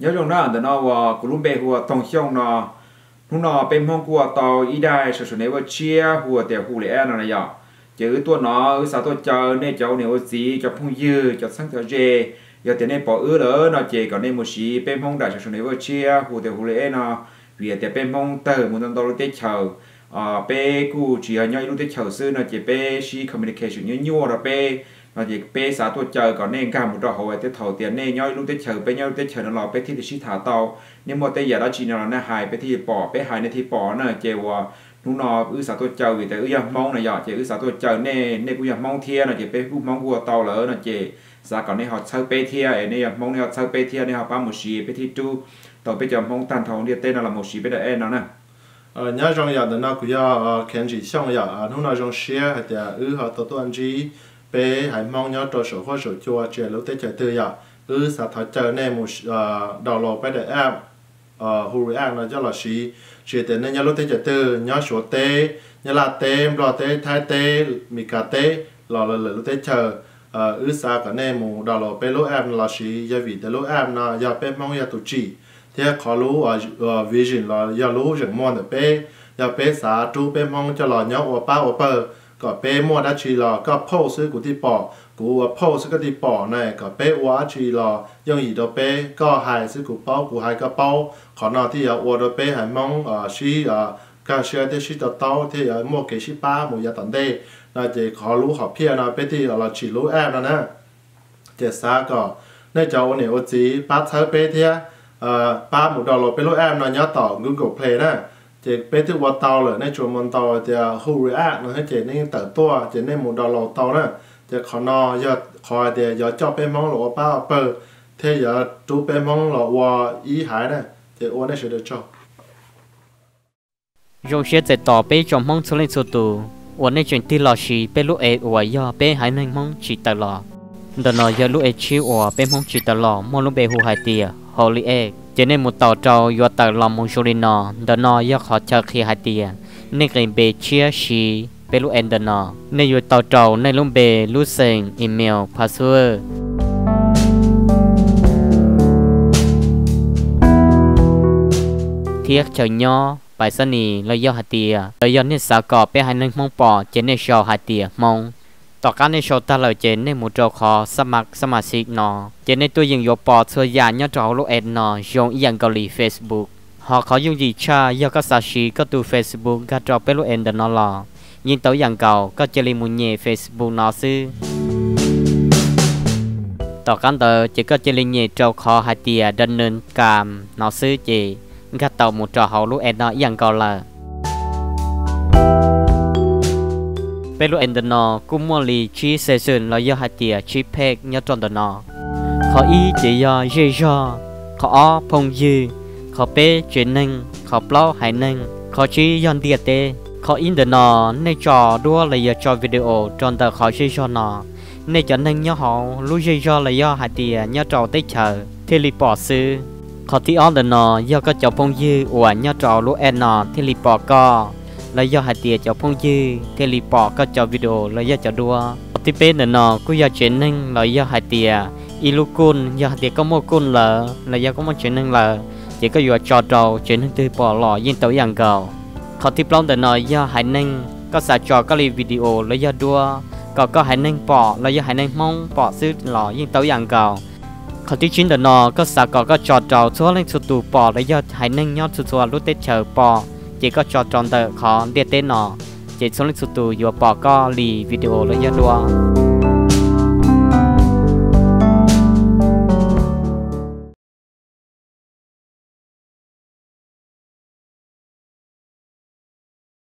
Nyob zoo na, ntawm no uas kuv lub npe hu ua Toog Xyooj no. Hnub no peb Hmoob kuj ua tau ib daim social network tshiab hu ua tias Hu Li App no na yom. Ces wb tuaj no wb xav tuaj caw nej cov ua niam ua txiv, cov phooj ywg, cov txheeb cov ze, yog tias nej pom wb lawm no ces kom nej mus siv peb Hmoob daim social network tshiab hu tias Hu Li App no, vim tias peb Hmoob tawg mus ntau ntau lub teb chaws. Peb kuj tsis yog nyob ib lub teb chaws xwb no ces peb sib communication nyuaj nyuaj rau peb no ces peb xav tuaj caw kom nej nkag mus rau hauv, thiab thaum tias nej nyob ib lub teb chaws peb nyob lub teb chaws no los peb thiaj li sib tham tau. Nej muaj tej yam dab tsi no los nej hais peb thiaj li pom, peb hais nej thiaj pom na. Ces uas hnub no wb xav tuaj caw vim tias wb yog Hmoob na yom, ces wb xav tuaj caw nej, nej kuj yog Hmoob thiab no ces peb kuj Hmoob kuj ua tau lawm no ces xav kom nej ho txhawb peb thiab, es nej yog Hmoob nej ho txhawb peb thiab, nej ho pab mus siv peb thiaj rub tau peb cov Hmoob tag nrho ntiaj teb no los mus siv peb daim app no na. Nyob zoo yom, ntawm no kuv yog Kheev Ntsim Xyooj yom. Hnub no zoo siab hais tias wb ho tau tuaj ntsib peb haiv Hmoob nyob rau saum huab saum cua tsis hais lub teb chaws twg yom. Wb xav thov caw nej mus download peb daim app Hu Li App no coj los siv, tsis hais tias nej nyob lub teb chaws twg, nyob Suav teb, Nyab Laj teb, Nplog teb, Thaib teb, Mes Kas teb los lawm lub teb chaws, wb xav kom nej mus download peb lub app no los siv, yog vim tias lub app no yog peb Hmoob yog tus tsim, thiab qhov lub vision los yog lub zeem muag ntawm peb, yog peb xav rub peb Hmoob coj los nyob ua pab ua pawg, kom peb muaj dab tsi los koj post xwb kuv thiaj pom, kuv ua post xwb koj thiaj pom na, kom peb ua dab tsi los yooj yim rau peb, koj hais xwb kuv paub, kuv hais koj paub. Qhov no thiaj yuav ua rau peb haiv Hmoob sib kaj siab thiab sib to taub thiab yuav muaj kev sib pab mus yav tom ntej no. Ces qhov lub hom phiaj no peb thiaj los tsim lub app no na. Ces xav kom nej cov ua niam ua txiv pab txhawb peb thiab, pab mus download peb lub app no nyob tom Google Play na. Ces peb twb ua tau lawm, nej tsuas mus ntaus tias Hu Li App no thiab ces nej yeej tawm tuaj ces nej mus download tau na. Ces qhov no yog qhov hais tias yuav coj peb Hmoob los ua pab ua pawg thiab yuav rub peb Hmoob los ua ib haiv na. Ces ua nej sawv daws tsaug. Zoo siab txais tos peb tsoom Hmoob txhua leej txhua tus uas nej tseem tig los siv peb lub app uas yog peb haiv neeg Hmoob tsim tawm los. Ntawm no yog lub app tshiab uas peb Hmoob tsim tawm los muaj lub npe hu hais tias Hu Li App. Ces nej mus taus rau yuav tawm los mus zoo li no. Ntawm no yog qhov chaw qhia hais tias nej nqis npe tshiab siv peb lub app ntawm no. Nej yuav tau rau nej lub npe, lub xeem, email, password thiab chaw nyob, pais xab nis los yog hais tias, los yog nej xav kom peb haiv neeg Hmoob pom ces nej sau hais tias Hmoob. Tom qab nej sau tag lawm ces nej mus rau qhov xab ma xib no, ces nej tuaj yeej yuav pom txhua yam nyob rau hauv lub app no zoo ib yam nkaus li Facebook. Ho qhov yooj yim tshaj yog koj xav siv koj tus Facebook nkag rau peb lub app ntawm no los yeej tau ib yam nkaus, koj cia li mus nyem Facebook no xwb. Tom qab ntawd ces koj cia li nyem rau qhov hais tias dam nees kam no xwb ces nkag tau mus rau hauv lub app no ib yam nkaus lawm. Peb lub app ntawm no kuj muaj li tsib section los yog hais tias tsib page nyob rau ntawm no. Qhov ib ces yog zej zog, qhov ob phooj ywg, qhov peb tsev neeg, qhov plaub haiv neeg, qhov tsib yog ntiaj teb. Qhov ib ntawm no nej tso duab los yog tso video rau ntawm qhov zej zog no, nej cov neeg nyob hauv lub zej zog los yog hais tias nyob rau teb chaws thiaj li pom xwb. Qhov thib ob ntawm no yog koj cov phooj ywg uas nyob rau lub app no thiaj li pom koj, los yog hais tias cov phooj ywg thiaj li pom koj cov video los yog cov duab. Qhov thib peb ntawm no kuj yog tsev neeg los yog hais tias ib lub kuj, yog hais tias koj muaj kuj lawm los yog koj muaj tsev neeg lawm, ces koj yuav tso rau tsev neeg twg pom los yeej tau ib yam nkaus. Qhov thib plaub ntawm no yog haiv neeg, koj xav tso koj li video los yog duab kom koj haiv neeg pom los yog haiv neeg Hmoob pom xwb los yeej tau ib yam nkaus. Qhov thib tsib ntawm no koj xav kom koj tso rau txhua leej txhua tus pom los yog haiv neeg nyob txhua txhua lub teb chaws pom, ces koj tso rau ntawm qhov ntiaj teb no, ces txhua leej txhua tus yuav pom koj li video los yog duab.